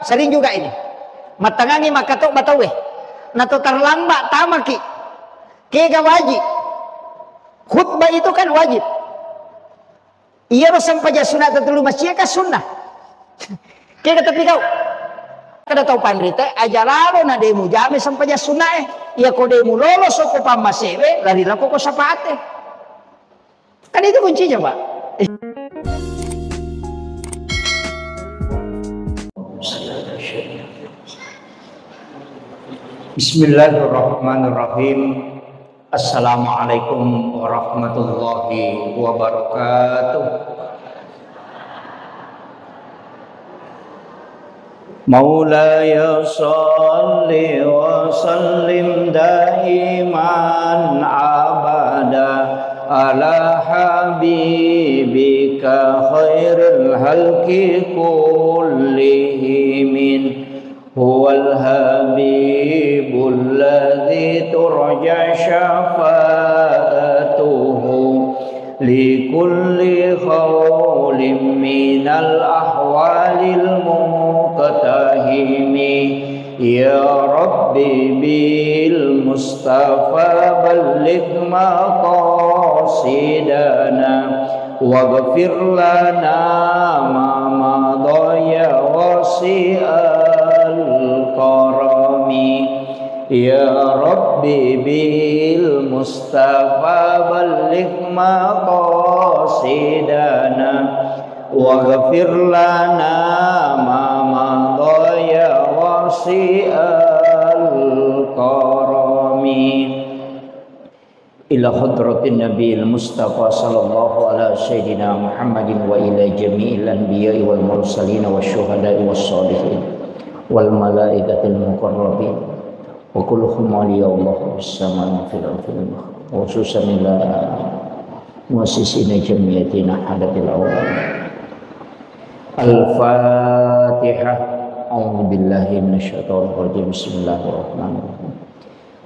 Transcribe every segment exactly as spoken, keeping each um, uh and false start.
Sering juga ini. Mattangangi makkato batawe. Nato terlambat tamaki. Kega wajib. Khutbah itu kan wajib. Iyaro sempajang sunna tattellu masjid kan sunnah. Kega tapi kau. Kada tau panrita, aja lalo na demu jame sempajang sunna eh. Iya ko demu lolos ko pammasewe, lari lako ko sapate. Kan itu kuncinya, Pak. Bismillahirrahmanirrahim. Assalamualaikum warahmatullahi wabarakatuh. مولاي صل وسلم دائما أبدا على حبيبك خير الخلق كلهم. هو الحبيب الذي ترجى شفاعته لكل هول من الأهوال المقتحم. يا رب بالمصطفى بلغ مقاصدنا واغفر لنا ما مضى يا واسع الكرم. يا رب بالمصطفى بلغ مقاصدنا واغفر لنا ما مضى يا واسع الكرم. إلى حضرة النبي المصطفى صلى الله على سيدنا محمد وإلى جميع الأنبياء والمرسلين والشهداء والصالحين والملائكة المقربين وكلهم أولياء الله في السماء وفي الأرض، وخصوصا إلى مؤسسين جمعيتنا هذه الأوان. الفاتحة. أعوذ بالله من الشيطان الرجيم. بسم الله الرحمن الرحيم.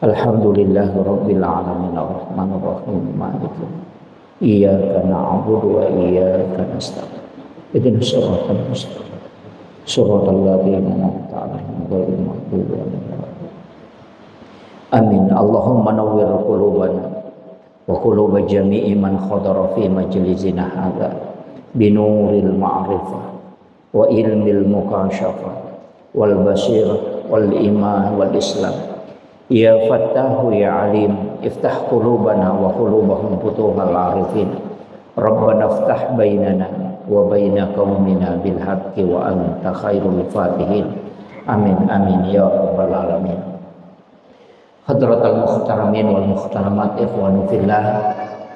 الحمد لله رب العالمين الرحمن الرحيم مالك يوم الدين إياك نعبد وإياك نستعين اهدنا الصراط المستقيم صراط الذين أنعمت عليهم غير المغضوب عليهم ولا الضالين. آمين. اللهم نور قلوبنا وقلوب جميع من حضر في مجلسنا هذا بنور المعرفة وعلم المكاشفة والبصيرة والإيمان والإسلام. يا فتاح يا عليم، افتح قلوبنا وقلوبهم فتوح العارفين. ربنا افتح بيننا وبين قومنا بالحق وأنت خير الفاتحين. آمين، آمين يا رب العالمين. Hadratal muhtaramin wal muhtaramat, ikhwanu fillah,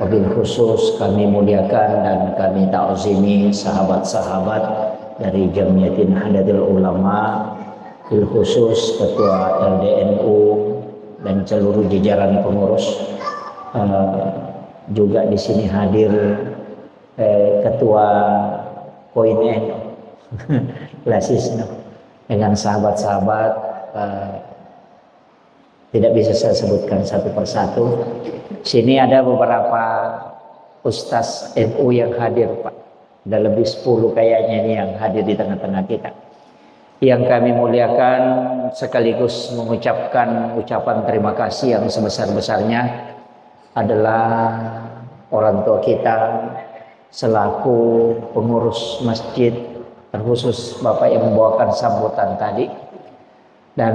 wabil khusus kami muliakan dan kami ta'zimi sahabat-sahabat dari Jamiyatin Nahdlatul Ulama, bil khusus Ketua L D N U dan seluruh jajaran pengurus. Eh, juga di sini hadir, eh, Ketua Koin N U, Lasisno, dengan sahabat-sahabat, eh, tidak bisa saya sebutkan satu persatu. Sini ada beberapa ustaz N U yang hadir, Pak. Ada lebih sepuluh kayaknya ini yang hadir di tengah-tengah kita. Yang kami muliakan, sekaligus mengucapkan ucapan terima kasih yang sebesar-besarnya adalah orang tua kita selaku pengurus masjid, terkhusus Bapak yang membawakan sambutan tadi. Dan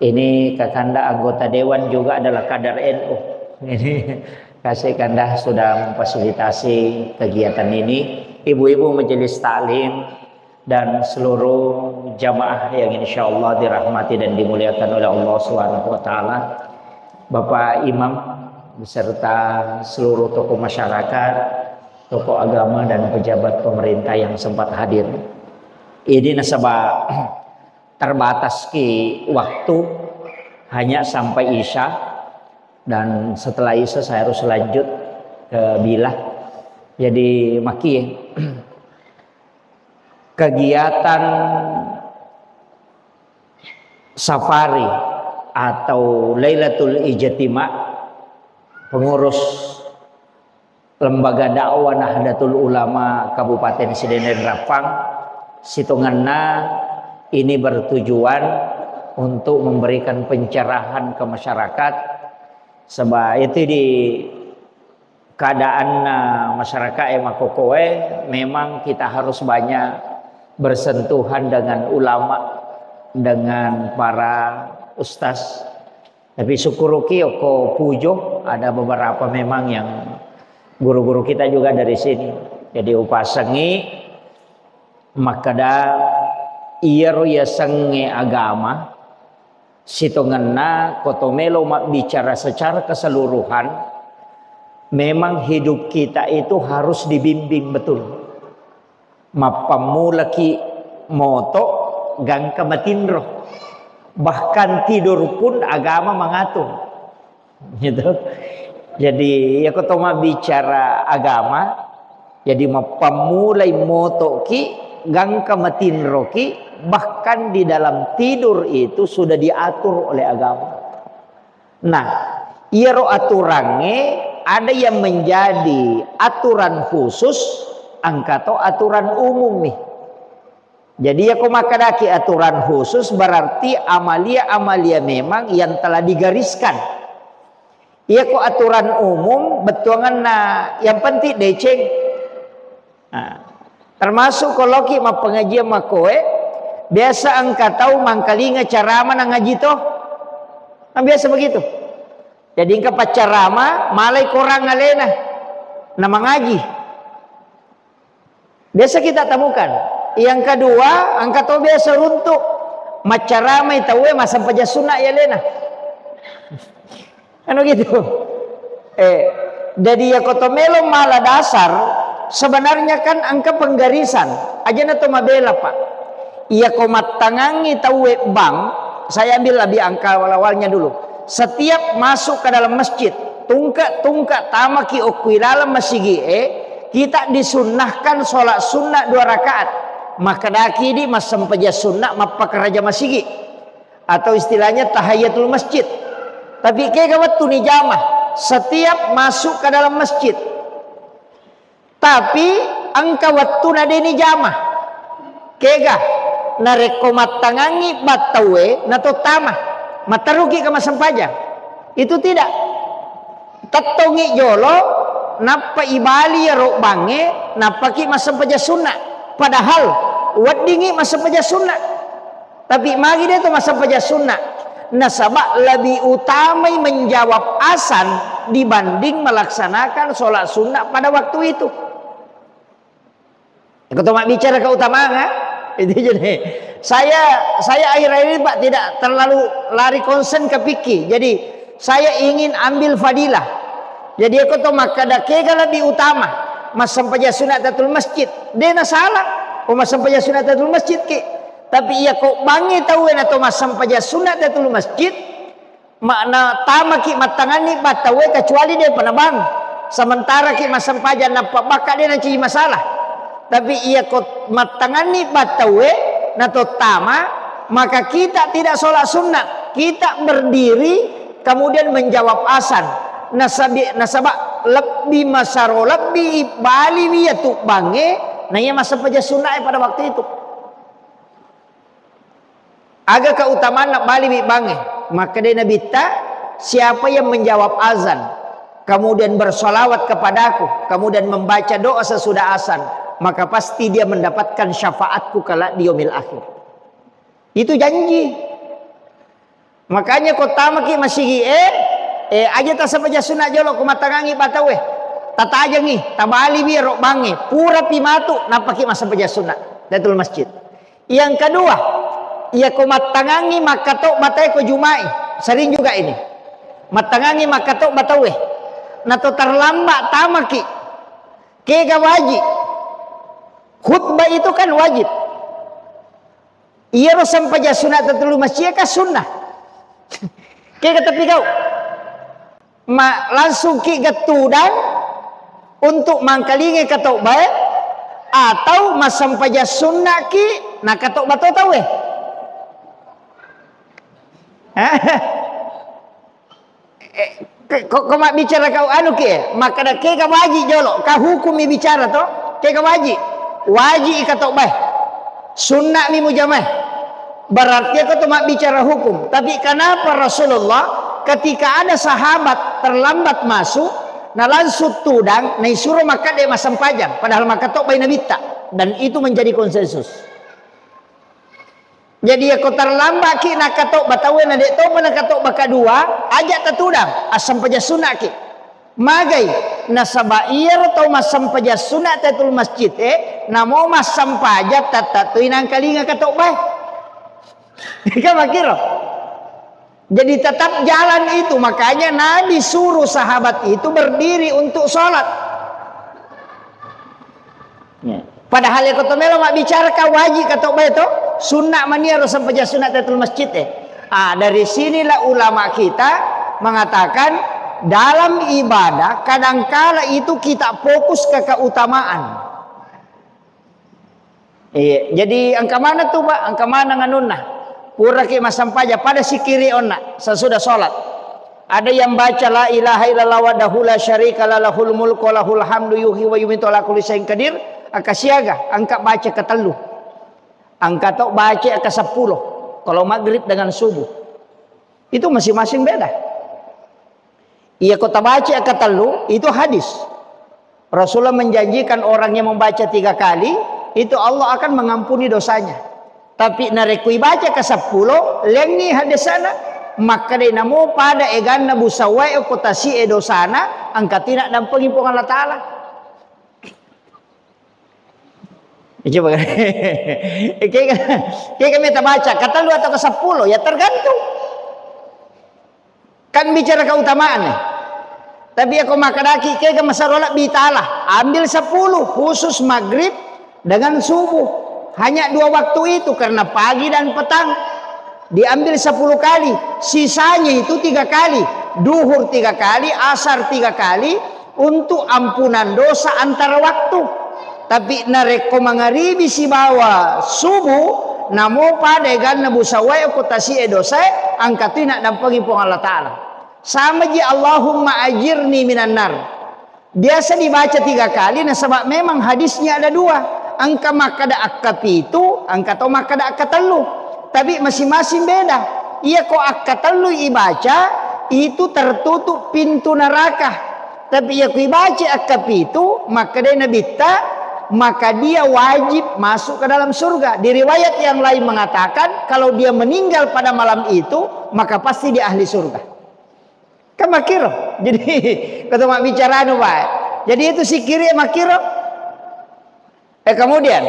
ini Kakanda anggota dewan juga adalah kader N U. Ini kasih Kanda sudah memfasilitasi kegiatan ini. Ibu-ibu majelis taklim dan seluruh jamaah yang insya Allah dirahmati dan dimuliakan oleh Allah Subhanahu wa Ta'ala, Bapak Imam beserta seluruh tokoh masyarakat, tokoh agama, dan pejabat pemerintah yang sempat hadir. Ini nasaba terbatas ki waktu, hanya sampai Isya, dan setelah Isya saya harus lanjut ke Bilah. Jadi maki kegiatan safari atau Lailatul Ijtima pengurus Lembaga Dakwah Nahdlatul Ulama Kabupaten Sidendeng Rappang, sitongenna ini bertujuan untuk memberikan pencerahan ke masyarakat, sebab itu di keadaanna masyarakat e makkokkoe, memang kita harus banyak bersentuhan dengan ulama, dengan para ustaz. Tapi syukuruki okko Pujo, ada beberapa memang yang guru-guru kita juga dari sini. Jadi upasengi makkeda, iyaro yasengnge agama, sitongenna ko to melo mabbicara secara keseluruhan, memang hidup kita itu harus dibimbing betul. Mappammulaki moto gangka matinro. Bahkan tidur pun agama mengatur. Gitu. Jadi, ya ko to mabbicara agama, jadi mappammulai motoki, gangka matinroki, bahkan di dalam tidur itu sudah diatur oleh agama. Nah, iyaro aturangnge ada yang menjadi aturan khusus, engka to aturan umum nih. Jadi, ya ko makkedaki aturan khusus, berarti amalia-amalia memang yang telah digariskan. Iya ko aturan umum, bettuanganna yang penting deceng. Nah, termasuk ko loki mappengajian makkoe, biasa engka tau mangkalinga carama na ngaji to. Kan biasa begitu. Jadi engka paccarama, malai korang alena, na mangaji. Biasa kita temukan. Yang kedua, engka to biasa runtuk. Maccaramai tauwe massempajang sunna ya alena. Anu gitu. Eh, jadi ya ko to melo mala dasar, sebenarnya kan engka penggarisan. Aja na to mabela, Pak. Iya ko mattangangi tauwe bang, saya ambil lebih angka awal-awalnya dulu. Setiap masuk ke dalam masjid, tungke-tungke tamaki okko ilalang masigi e, kita disunnahkan sholat sunnah dua rakaat. Makkedaki di massempajang sunnah mappakaraja masigi. Atau istilahnya tahiyatul masjid. Tapi kega wettu ni jama setiap masuk ke dalam masjid. Tapi engka wettuna de ni jama. Kega? Narekko mattangangi battauwe na to tama. Matteruki ke massempajang. Itu tidak. Tettongi jolo, nappa ibali ya robbangnge, nappaki massempajang sunna. Padahal weddingi massempajang sunna. Tapi magi de to massempajang sunna? Nasaba lebih utamai menjawab azan dibanding melaksanakan sholat sunnah pada waktu itu. Aku to mabbicara keutamaan, ha? Itu jadi. Saya, saya akhir-akhir ini, Pak, tidak terlalu lari konsen ke fikih. Jadi, saya ingin ambil fadilah. Jadi, aku to makkeda kega lebih utama massempajang sunat tahiyatul masjid. De na salah. Oh, massempajang sunat tahiyatul masjid ki. Tapi iya ko bangi tau na to massempajang sunat tahiyatul masjid, makna tamaki mattanganni battauwe kecuali de pa nabang. Sementara ki massempajang nappa bakka de nancaji masalah. Tapi iya ko mattanganni battauwe na to tama, maka kita tidak sholat sunat. Kita berdiri kemudian menjawab azan. Nasabi-, nasaba lebbi masaro lebbi ibaliwi ya tu bange, na iya massempajang sunat e pada waktu itu. Aga keutamaan nabbaliwi bangnge? Makkeda Nabitta, siapa yang menjawab azan, kemudian bersalawat kepadaku, kemudian membaca doa sesudah azan, maka pasti dia mendapatkan syafaatku kelak di yaumil akhir. Itu janji. Makanya ko tamaki masigi e, eh, aja tassempajang sunat jolo ko mattangangi battauwe. Tatajengi, tabaliwi robbangnge, purapi matu, nappaki massempajang sunat. Tahiyatul masjid. Yang kedua, iya ko mattangangi makkatobba tae ko Juma'i. Sering juga ini. Mattangangi makkatobba tauwe. Na to terlambat tamaki. Kega waji. Khutbah itu kan wajib. Iyaro sempajang sunat tahiyatul masjid kan sunnah. Kega tapi kau. Ma-, langsung ki gettudang untuk mangkalingai katobbae atau massempajang sunna ki na katobba to tauwe? Eh, ke-, ko, ko mabbicara kau anu ki, makkada kega waji jolo, ka hukumi bicara to, kega waji, waji i katobbae, sunna mi mujamae. Berarti aku tu mabbicara hukum. Tapi kenapa Rasulullah ketika ada sahabat terlambat masuk, na langsung tudang, na isuro makkeda massempajang, padahal makkatobbai Nabitta. Dan itu menjadi konsensus. Jadi, yako terlambat ki nakkatobba tauwe, na de' topa nakkatobba kedua, aja tatudang, assempajang sunna ki. Magai, nasaba iyaro tau massempajang sunna tahiyatul masjid e, namo massempajang tatta toi nangkalinga katobbae. Kan makkiro. Jadi tetap jalan itu, makanya Nabi suruh sahabat itu berdiri untuk sholat. Ya. Padahal yako to melo mabbicara ka wajib katobbae to, sunna mani ro sempajang sunna tahiyatul masjid e. Ah, dari sinilah ulama kita mengatakan dalam ibadah kadangkala itu kita fokus ke keutamaan. Iya, jadi engka mana tu, Pak? Engka mana nganunna? Puraki massempajang pada sikiri onna sesudah sholat. Ada yang baca la ilaha illallah wahdahu la syarika la lahul mulku wa lahul hamdu yuhyi wa yumitu ala kulli syai'in qadir, engka siaga, engka baca ketellu. Engka to baca ke sepuluh kalau maghrib dengan subuh. Itu masing-masing beda. Iya, ko tabaca ketellu, itu hadis. Rasulullah menjanjikan orang yang membaca tiga kali, itu Allah akan mengampuni dosanya. Tapi narekko ibaca ke sepuluh, lengi hadisana, maka dai namo pada eganna busawae ko tasi'e dosana, engka tina dampengi Puang Allah Ta'ala. Coba. Kega, kega meta baca, ketellu atau ke sepuluh, ya tergantung. Kan bicara keutamaan nih. Tapi aku makadaki kega masaro lebbi tala. Ambil sepuluh khusus maghrib dengan subuh. Hanya dua waktu itu karena pagi dan petang. Diambil sepuluh kali. Sisanya itu tiga kali. Duhur tiga kali, asar tiga kali. Untuk ampunan dosa antara waktu. Tapi narekko mangaribi sibawa subuh, namo pada eganna busawae ko tasi'e dosae, engka tu inaddampengi Puang Allah Ta'ala. Sama ji Allahumma ajirni minan nar. Biasa dibaca tiga kali, nasaba memang hadisnya ada dua. Engka makkada akka pitu, engka to makkada akka tellu. Tapi masing-masing beda. Iya ko akka tellu ibaca, itu tertutup pintu neraka. Tapi iya ku ibaca akka pitu, makkadai Nabitta, maka dia wajib masuk ke dalam surga. Di riwayat yang lain mengatakan, kalau dia meninggal pada malam itu, maka pasti dia ahli surga. Kan makkiro. Jadi, kata mak bicara anu, Pak. Jadi itu sikiri makkiro. Eh, kemudian,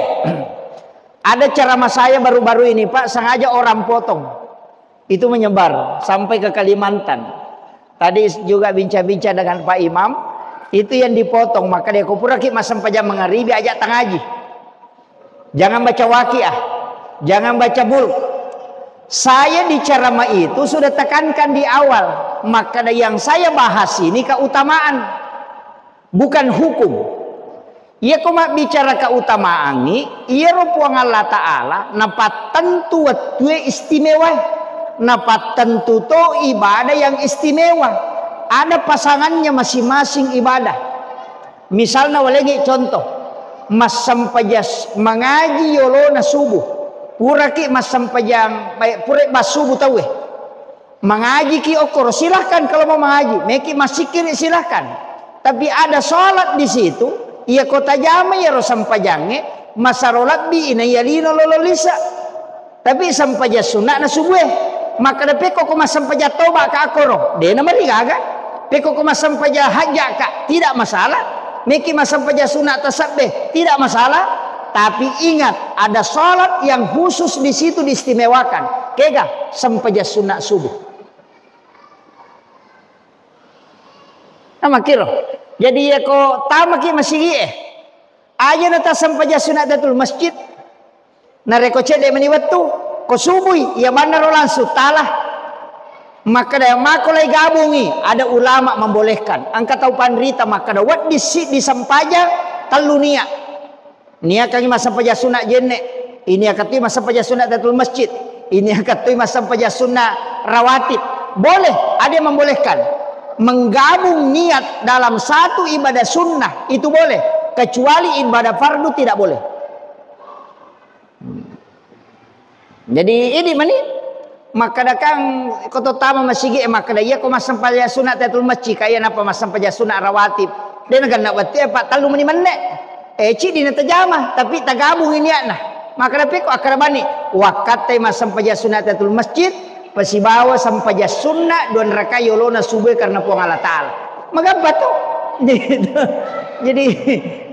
ada ceramah saya baru-baru ini, Pak, sengaja orang potong. Itu menyebar sampai ke Kalimantan. Tadi juga bincang-bincang dengan Pak Imam, itu yang dipotong, maka dia kupuraki massempajang mangaribi aja tangaji. Jangan baca Waqiah, jangan baca Mulk. Saya di ceramah itu sudah tekankan di awal, maka yang saya bahas ini keutamaan. Bukan hukum. Iya ko mabbicara keutamaangngi, iyaro Puang Allah Ta'ala napattentu wettue istimewa, napattentu to ibadah yang istimewa. Ada pasangannya masing-masing ibadah. Misalna walengi contoh, massempajas mangaji yolona subuh. Puraki massempajang, baik pura ba subuh tauwe. Mangajiki okkoro, silahkan kalau mau mengaji. Meki massikkiri, silahkan. Tapi ada sholat di situ, iya ko tajama iyaro sempajangnge, masaro labbi ina iya lino lolo lisa. Tapi sempajang sunna na subue. Maka da pekko ko massempajang toba ka akkoro, de na marigaga. Pekko ko massempajang hajja ka, tidak masalah. Meki massempajang sunna tasabbe, tidak masalah. Tapi ingat, ada sholat yang khusus di situ diistimewakan. Kega? Sempajang sunna subuh. Nah, makkiro. Jadi, iya ko tamaki masigi e, aja na tasempajang sunna tahiyatul masjid. Narekko cedde mani wettu, ko subui, iya bannaro langsung tala. Makkada mako lai gabungi, ada ulama membolehkan. Engka tau panrita makkada wedding siddi sempajang tellu niat. Niakangi massempajang sunna jenne, iniakatui massempajang sunna tahiyatul masjid, iniakatui massempajang sunna rawatib. Boleh, ada yang membolehkan. Menggabung niat dalam satu ibadah sunnah itu boleh, kecuali ibadah fardu tidak boleh. Jadi, idi mani, makkadakang ko to tama masigi, eh, makkada, iya ko massempajang sunna tahiyatul masjid, kaya napa massempajang sunna rawatib. De nagenna wettu, eh, pa tellu mani menne. Eh, cidi na tajama, tapi tagabungi niatna. Makkada pekko akkada bani, wakkattai massempajang sunna tahiyatul masjid, pasibawa sempajang sunna dua rakaat yolona subuh karena Puang Allah Ta'ala. Magabba to. Gitu. Jadi,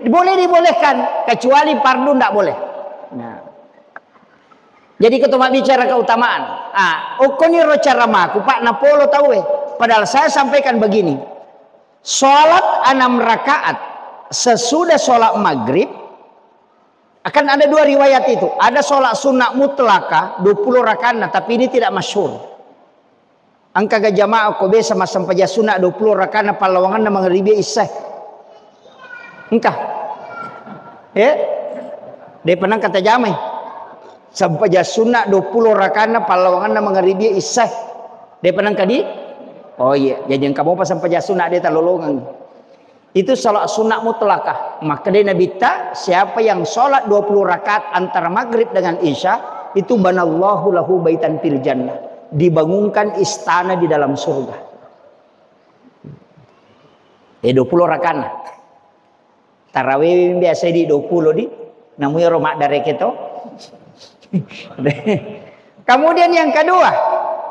boleh dibolehkan, kecuali fardu ndak boleh. Nah. Jadi, ketua bicara keutamaan. Ah, okkoniro cara maku, Pak, napolo tauwe. Padahal saya sampaikan begini. Sholat enam rakaat sesudah sholat maghrib, akan ada dua riwayat itu. Ada sholat sunnah mutlaka, dua puluh rakaatna, tapi ini tidak masyhur. Engka ga jamaah ko biasa massempajang sunna dua puluh rakaatna pallawanganna mangaribi isya? Engka? Eh? De pernah kata jamai. Sempajang sunna dua puluh rakaatna pallawanganna mangaribi isya. De pernah kadi? Oh iya, jadi engka mopa sempajang sunna de talolongang. Itu sholat sunnah mutlakah. Maka dia Nabi ta, siapa yang sholat dua puluh rakaat antara maghrib dengan isya, itu banallahu lahu baitan fil jannah. Dibangunkan istana di dalam surga. Eh, dua puluh rakaat. Tarawih biasa di dua puluh di. Namu ero maddareke to. Kemudian yang kedua,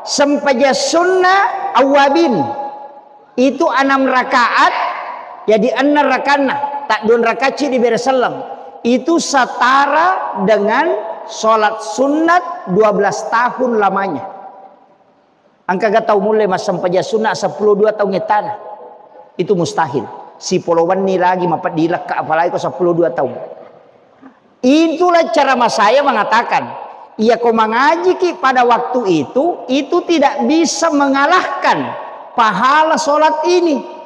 sempajang sunnah awabin. Itu enam rakaat, jadi enam rakaatna. Tak dua rakaat ci diberi selang. Itu setara dengan sholat sunat dua belas tahun lamanya. Engka ga tau mulle massempajang sunna seppulo dua taung ettana. Itu mustahil. Sipolo wenni lagi mapeddi lekka, apalagi ko seppulo dua taung. Itulah cara masaya mengatakan, iya ko mangajiki pada waktu itu, itu tidak bisa mengalahkan pahala sholat ini.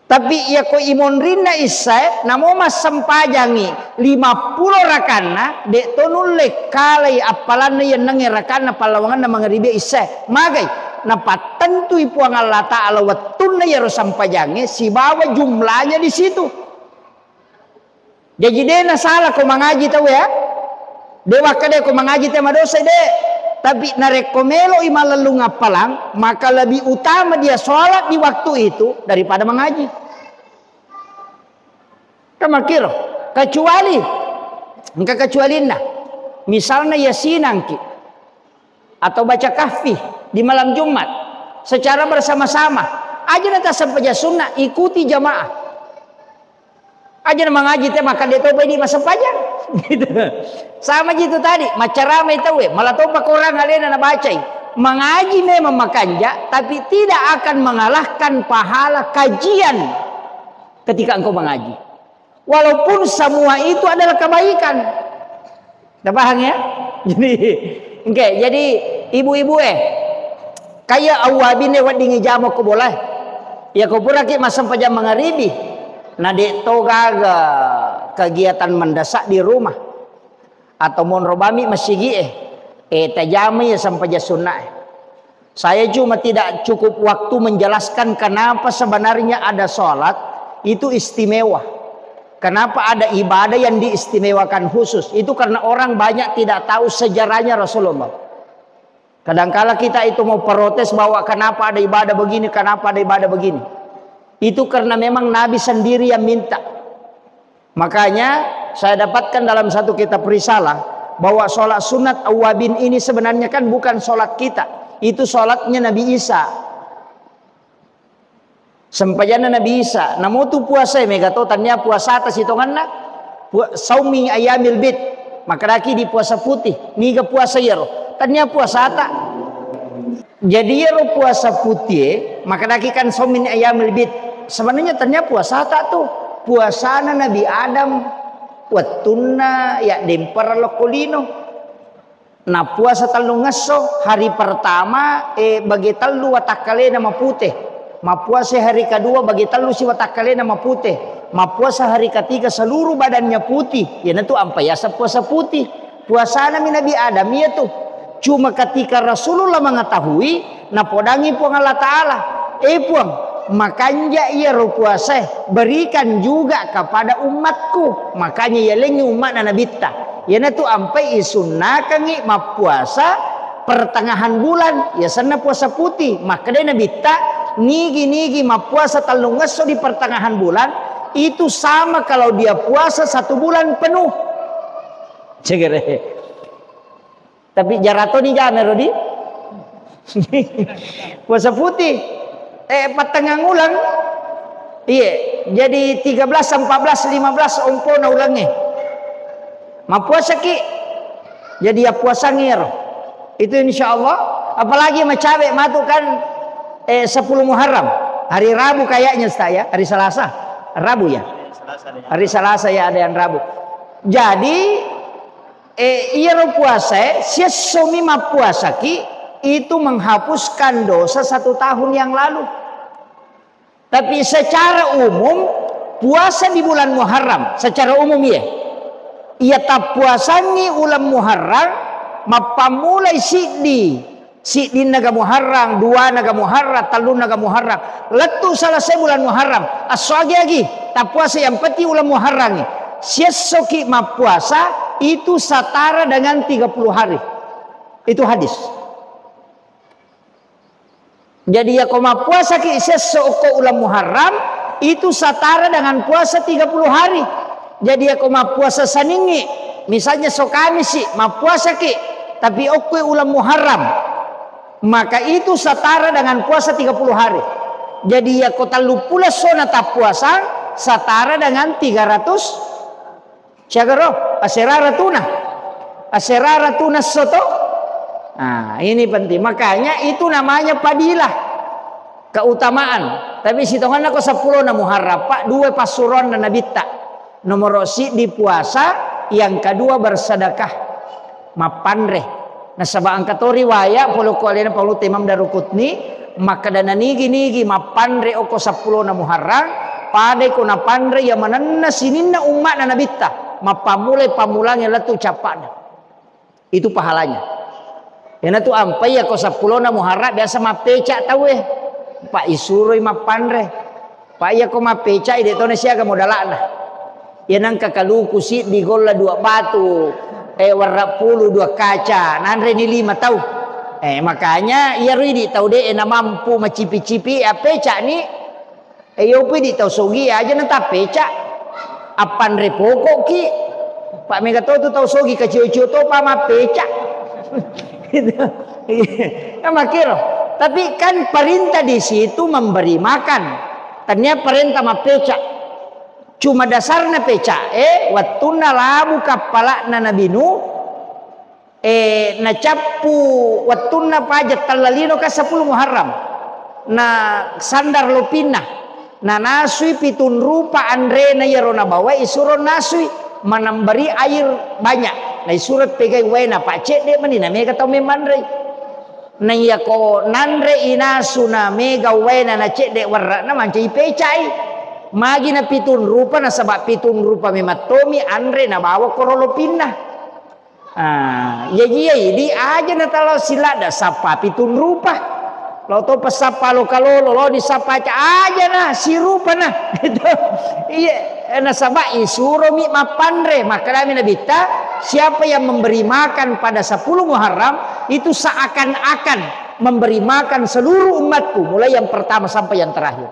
Tapi iya ko imonrinna issae, namo massempajangi lima pulo rakanna, de to nulle kalai appalanna yennangnge rakanna pallawanganna mangaribi issae. Magai? Napattentui Puang Allah Ta'ala wettunna iyaro sempajangnge sibawa jumlahnya di situ. Jaji de nasala ko mangaji tau ya. De wakkeda ko mangaji te madosa de. Tapi narekko meloi mallellung appalang, maka lebih utama dia sholat di waktu itu daripada mangaji. Kan makkiro. Kecuali, engka kecualinna. Misalna yasinangki atau baca kahfi di malam Jumat secara bersama-sama. Aja na tassempajang sunna, ikuti jamaah. Aja na mangaji te makkeda to bai di massempajang. Gitu. Sama ji itu tadi, maccaramai tauwe, malah topa korang alena nabacai. Mangaji memang makanja, tapi tidak akan mengalahkan pahala kajian ketika engkau mengaji. Walaupun semua itu adalah kebaikan. Udah paham ya? Jadi, oke, jadi ibu-ibu eh, kaya awabin eh wedding ijama ko bola. Ya ko puraki massempajang mangaribi, na de to gaga kegiatan mendesak di rumah. Atau monro bami masigi eh, eh tajamai ya sempajang sunna eh. Saya cuma tidak cukup waktu menjelaskan kenapa sebenarnya ada sholat itu istimewa. Kenapa ada ibadah yang diistimewakan khusus. Itu karena orang banyak tidak tahu sejarahnya Rasulullah. Kadangkala kita itu mau protes bahwa kenapa ada ibadah begini, kenapa ada ibadah begini. Itu karena memang Nabi sendiri yang minta. Makanya saya dapatkan dalam satu kitab risalah bahwa sholat sunat awabin ini sebenarnya kan bukan sholat kita. Itu sholatnya Nabi Isa. Sempajanna Nabi Isa. Namo tu puasa mega to, tania puasata sitonganna. Pua-, saumi ayamil bid. Makadaki di puasa putih. Niga puasa iyaro? Tania puasata. Jadi iyaro puasa putih, makadaki kan saumin ayyamil bid. Sebenarnya tania puasata tu. Puasana Nabi Adam wettunna ya dempara lokko lino. Nah, puasa tellungngesso, hari pertama, eh, bagi tellu watakkalena mapute. Mappuasa hari kedua bagi tellu si watakkalena mapute. Mappuasa hari ketiga seluruh badannya putih. Iyanatu ampa yaseng puasa putih. Puasanami Nabi Adam iyatu. Cuma ketika Rasulullah mengetahui, napodangi Puang Allah Ta'ala, "Eh Puang, makanja iyaro puasae, berikan juga kepada umatku." Makanya yalengngi umatna Nabitta. Iyanatu ampai isunnakangngi mappuasa pertengahan bulan, yasenna puasa putih. Makkedai Nabitta, nigi-nigi mappuasa tellungesso di pertengahan bulan, itu sama kalau dia puasa satu bulan penuh. Cegere. Tapi jaratoni jana ro di. Puasa putih. Eh, pattengngang uleng. Iya, jadi tiga belas, empat belas, lima belas ompona ulengnge. Mappuasaki. Jadi ya puasangngi ro. Itu insya Allah. Apalagi macawe matu kan, eh, sepuluh Muharram. Hari Rabu kayaknya, Ustaz, ya. Hari Selasa. Rabu, ya. Hari Selasa ya ada yang Rabu. Jadi, eh, iyaro puasae, siessomi mappuasaki, itu menghapuskan dosa satu tahun yang lalu. Tapi secara umum, puasa di bulan Muharram, secara umum iya. Iya tappuasangngi uleng Muharram, mappammulai siddi, siddinnaga Muharram, duanaga Muharram, tellunnaga Muharram. Lettu selesai bulan Muharram, esso agi-agi, tappuasa yang penting uleng Muharram. Siessoki mappuasa, itu setara dengan tiga puluh hari. Itu hadis. Jadi, yako mappuasaki siesso okko uleng Muharram, itu setara dengan puasa tiga puluh hari. Jadi, yako mappuasa saningngi, misalnya so Kamisi, mappuasaki, tapi okkoi uleng Muharram, maka itu setara dengan puasa tiga puluh hari. Jadi, yako telluppulo essona tappuasang, setara dengan tiga ratus Siaga ro? Asera ratuna. Asera ratuna soto. Nah, ini penting. Makanya itu namanya fadilah. Keutamaan. Tapi sitonganna ko seppulo na Muharram, Pak, dua passuroanna Nabitta. Nomor siddi puasa, yang kedua bersedekah. Mappanre. Nasaba engka to riwaya pole ko alena Paulutta Imam Daruqutni, makkeda nanigi-nigi mappanre okko seppulo na Muharram, padai ko napanre iya manenna sininna umma'na Nabitta, mappammulai pammulangnge lettu cappa'na. Itu pahalanya. Iyanatu ampai yako seppulo na Muharram biasa mappeca tauwe. Pak, isuroi mappanre. Pak, iyako mappeca'i, de' to nasiaga modala'na. Iya nengka kaluku siddi golla dua batu, eh, warra pulu dua kaca, nanreni lima tau. Eh, makanya iyaro idi tau de' namampu macipi-cipi, appeca'ni. Eh, iyopi idi tau sogi aja na tappeca. Appanre poko'ki. Pak, mega to tu tau sogi kacio-cio topa mappeca. Gitu. Iya. Kan makkiro. Tapi kan perintah di situ memberi makan. Tania perintah mappeca. Cuma dasarna peca'e, wettunna labu kappala'na Nabi Nuh, eh, nacappu wettunna paja tellalino ka seppulo Muharram. Na sandar lopinna. Nanasui pitung rupa anrena iyaro nabawa isuro nasui. Manambari air banyak. Naisuro pegai waena, pa cedde' mani, na mega tau memmanrei. Na iyako nanre inasu na mega waena na cedde' warra'na mancaji peca'i. Magi na pitung rupa, nasaba' pitung rupa memang tomi anre nabawa koro lopinna. Ah, jaji iya idi aja na talo siladda sappa pitung rupa. Lao to passappa lo kalolo, lao di sappa ca aja na sirupa na. Gitu. Iya, eh, nasaba' isuromi mappanre, makkedami Nabitta, siapa yang memberi makan pada sepuluh Muharram, itu seakan-akan memberi makan seluruh umatku, mulai yang pertama sampai yang terakhir.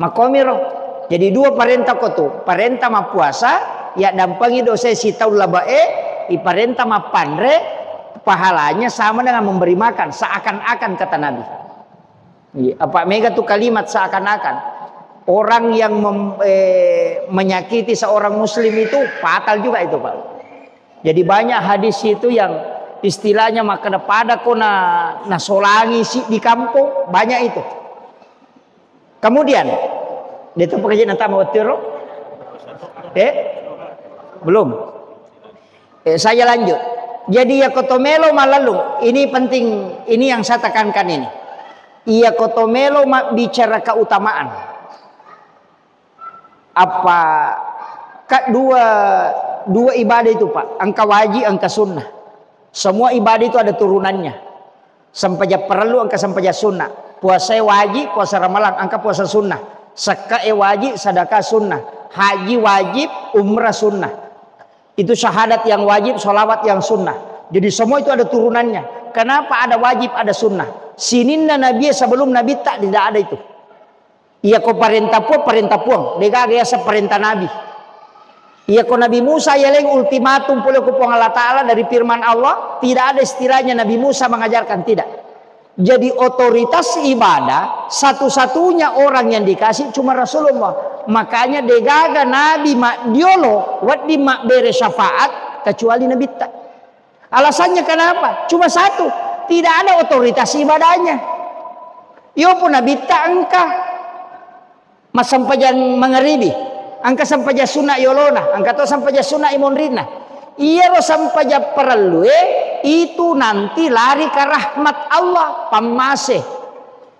Makkomiro. Jadi dua parenta ko tu, parenta mappuasa, yaddampengi dosa sitaung labe'e, iparenta mappanre, pahalanya sama dengan memberi makan, seakan-akan kata Nabi. Iya, apa mega tu kalimat seakan-akan. Orang yang mem-, eh, menyakiti seorang muslim itu fatal juga itu, Pak. Jadi banyak hadis itu yang istilahnya makkeda pada ko na, nasolangi si di kampung, banyak itu. Kemudian, de' to pekerjaan tama wettu ro? Eh? Belum. Eh, saya lanjut. Jadi, iyako to melo malellung, ini penting, ini yang saya tekankan ini. Iyako to melo mabbicara keutamaan. Apa, ka dua, dua ibadah itu, Pak. Engka wajib, engka sunnah. Semua ibadah itu ada turunannya. Sempajang parellu, engka sempajang sunnah. Puasae wajib, puasa ramalang, engka puasa sunnah. Sekkae wajib, sadaka sunnah. Haji wajib, umrah sunnah. Itu syahadat yang wajib, sholawat yang sunnah. Jadi semua itu ada turunannya. Kenapa ada wajib, ada sunnah? Sininna Nabi sebelum Nabi tak, tidak ada itu. Iya ko parenta Puang, parenta Puang. Degaga yaseng parenta Nabi. Iya ko Nabi Musa yaleng ultimatum pole ko Puang Allah Ta'ala dari firman Allah, tidak ada istilahnya Nabi Musa mengajarkan, tidak. Jadi otoritas ibadah satu-satunya orang yang dikasih cuma Rasulullah. Makanya degaga Nabi maddiolo wedding mabbere syafaat kecuali Nabitta. Alasannya kenapa? Cuma satu, tidak ada otoritas ibadahnya. Iyo pun Nabitta engka massempajang mangaribi, engka sempajang sunna yolona, engka to sempajang sunna imonrinna. Iyaro sempajang parellue itu nanti lari ke rahmat Allah, pammase.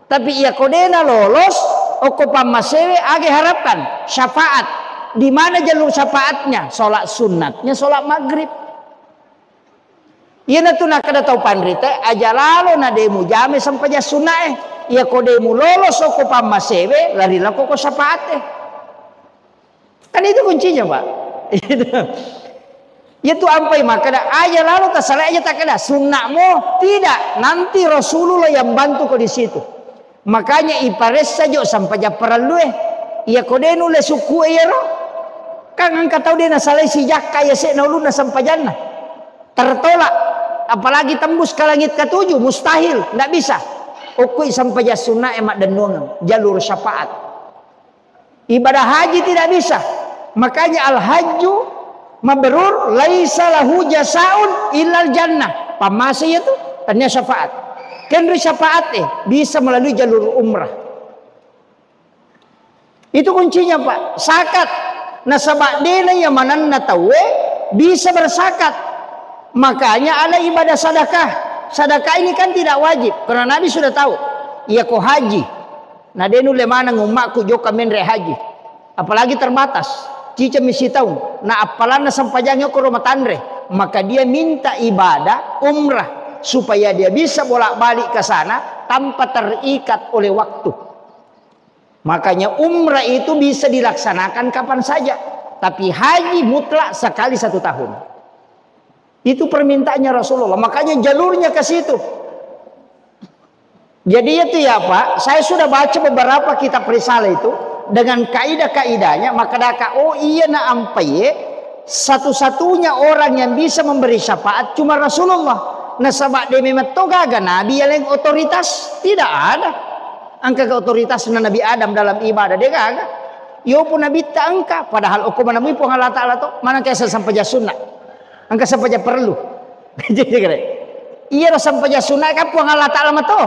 Tapi iya ko dena lolos, okko pammasewe age harapkan syafaat. Di mana jalur syafaatnya? Sholat sunnatnya, sholat maghrib. Iyanatu nakkeda tau panrita, aja lalo na de mujame sempajang sunnae. Iya ko de mulolos okko pammasewe, lari lako ko syafaate. Kan itu kuncinya, Pak. Itu. Iya tu ampai makkeda, aja lalo tasalai aja takkeda, sunnamo. Tidak, nanti Rasulullah yang bantu ko di situ. Makanya iparessa jo sempajang parellue. Iya ko de nulle sukku iyaro. Kan engka tau de nasalai sijakka yase na ulunna sempajanna. Tertolak. Apalagi tembus ke langit ketujuh, mustahil, ndak bisa. Okkoi sempajang sunnae maddennuangeng, jalur syafaat. Ibadah haji tidak bisa. Makanya al-hajju mabrur laisa lahu jasaun illal jannah. Pammase iya tu, tania syafaat. Kenri syafaat eh, bisa melalui jalur umrah. Itu kuncinya, Pak. Zakat. Nasaba dena iya manenna tauwe bisa berzakat. Makanya ada ibadah sedekah. Sedekah ini kan tidak wajib. Karena Nabi sudah tahu. Iya ko haji. Na de nulle maneng ummakku jokka menre haji. Apalagi terbatas. Ciceng mi sitaung. Na appalanna sempajangnge ko Roma tanre. Maka dia minta ibadah umrah. Supaya dia bisa bolak-balik ke sana tanpa terikat oleh waktu. Makanya umrah itu bisa dilaksanakan kapan saja. Tapi haji mutlak sekali satu tahun. Itu permintaannya Rasulullah. Makanya jalurnya ke situ. Jadi itu ya Pak, saya sudah baca beberapa kitab risalah itu dengan kaidah-kaidahnya, maka daka, oh iya na ampai, satu-satunya orang yang bisa memberi syafaat cuma Rasulullah. Nasaba de memang to gaga nabi yang lain otoritas, tidak ada. Engka ke otoritas na Nabi Adam dalam ibadah, de gaga. Yo pun Nabi ta engka, padahal okko manamui Puang Allah Ta'ala to, mana kayak sempajang sunnah. Engka sempajang perlu. Iya ro sempajang sunnah kan Puang Allah Ta'ala mato.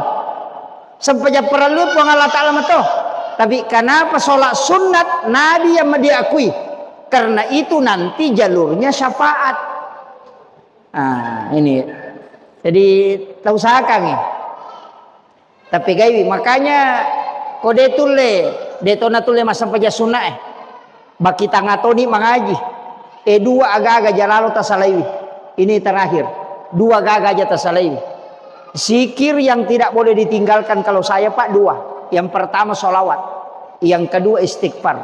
Sempajang perlu Puang Allah Ta'ala mato. Tapi kenapa sholat sunat Nabi yang diakui? Karena itu nanti jalurnya syafaat. Ah, ini. Jadi, tak usahakan ya. Tapi gaiwi, makanya ko de tulle, de to na tulle massempajang sunna eh. Baki tangatoni mangaji. Eh, dua agaga jalalo tasalaiwi. Ini terakhir. Dua agaga aja tasalaiwi. Zikir yang tidak boleh ditinggalkan kalau saya, Pak, dua. Yang pertama sholawat. Yang kedua istighfar.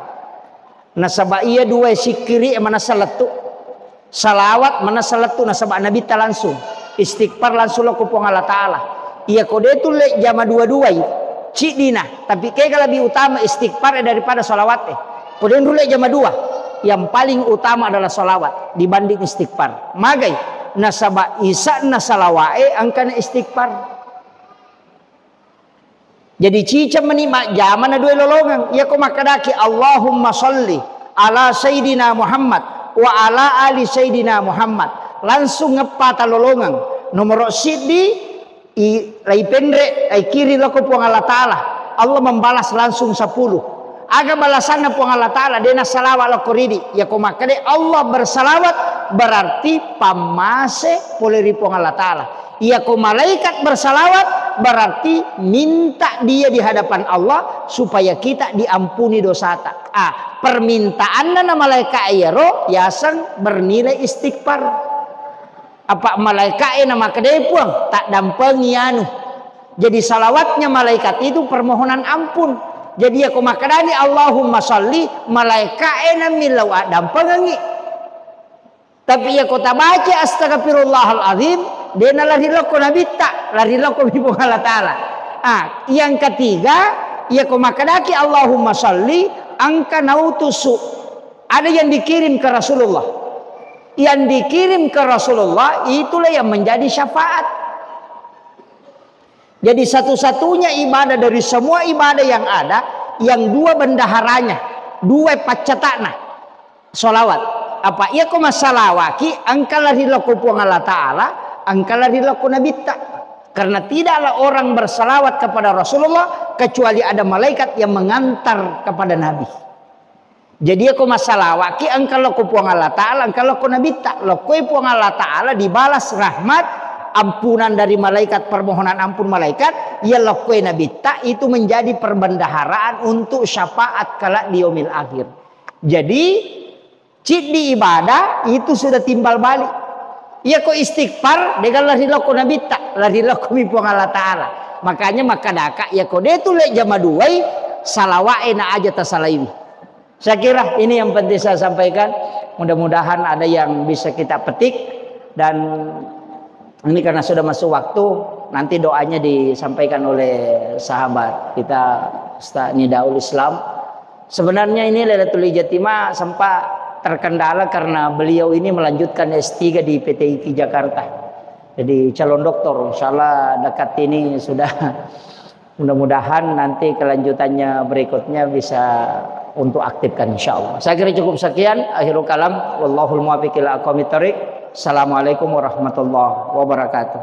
Nasaba iya dua sikkiri e manessa lettu. Salawat manessa lettu nasaba Nabitta langsung. Istighfar langsung lao ko Puang Allah Ta'ala. Iya ko de tulle jama dua-duai, ciddina. Tapi kega lebih utama istighfar e daripada salawat e. Ko de nulle jama dua, yang paling utama adalah salawat dibanding istighfar. Magai? Nasaba isa'na salawat e engkana istighfar. Jadi ciceng meni majjama na dua lolongeng. Iya ko makkedaki, "Allahumma sholli ala Sayyidina Muhammad wa ala ali Sayyidina Muhammad." Langsung ngeppa talolongeng. Nomoro siddi, i, lai penre, lai kiri lako Puang Allah Ta'ala. Allah membalas langsung sepuluh. Aga balasanna Puang Allah Ta'ala, dena salawat lako ridi. Iya ko makkeda Allah bersalawat, berarti pammase pole ri Puang Allah Ta'ala. Iya ko malaikat bersalawat, berarti minta dia di hadapan Allah supaya kita diampuni dosata. Ah, permintaanna na malaikat iyaro yaseng bernilai istighfar. Apa malaikat e na makkedai Puang, taddampengi anu. Jadi salawatnya malaikat itu permohonan ampun. Jadi iya ko makkedani Allahumma sholli, malaikat e na millau addampengengi. Tapi iya ko tabaca astagfirullahalazim, de' nalari lokko nabitta, lari lokko mi Puang Allah Ta'ala. Ah, yang ketiga, iya ko makkedaki Allahumma salli, engka nautusu. Ada yang dikirim ke Rasulullah. Yang dikirim ke Rasulullah itulah yang menjadi syafaat. Jadi satu-satunya ibadah dari semua ibadah yang ada, yang dua bendaharanya, dua paccatana, salawat. Apa iya ko massalawaki, engka lari lokko Puang Allah Ta'ala, engka lari lokko nabitta. Karena tidaklah orang bersalawat kepada Rasulullah kecuali ada malaikat yang mengantar kepada Nabi. Jadi iya ko massalawaki, engka lokko Puang Allah Ta'ala, engka lokko nabitta. Lokkoi Puang Allah Ta'ala dibalas rahmat, ampunan dari malaikat, permohonan ampun malaikat, iya lokkoi nabitta itu menjadi perbendaharaan untuk syafaat kelak di yaumil akhir. Jadi ciddi ibadah itu sudah timbal balik. Iya ko istighfar, de' gaga lari lokko nabitta, lari lokko mi Puang Allah Ta'ala. Makanya makkadaka, iya ko de' tu le jama duai, salawa'e na aja tasalaiwi. Saya kira ini yang penting saya sampaikan. Mudah-mudahan ada yang bisa kita petik. Dan ini karena sudah masuk waktu, nanti doanya disampaikan oleh sahabat kita, Ustaz Nidaul Islam. Sebenarnya ini Lailatul Ijtima sempat terkendala karena beliau ini melanjutkan S tiga di P T I K I Jakarta. Jadi calon doktor, insya Allah dekat ini sudah. Mudah-mudahan nanti kelanjutannya berikutnya bisa untuk aktifkan, insya Allah. Saya kira cukup sekian. Akhirul kalam. Wallahul muwaffiq ila aqwamit thariq. Assalamualaikum warahmatullahi wabarakatuh.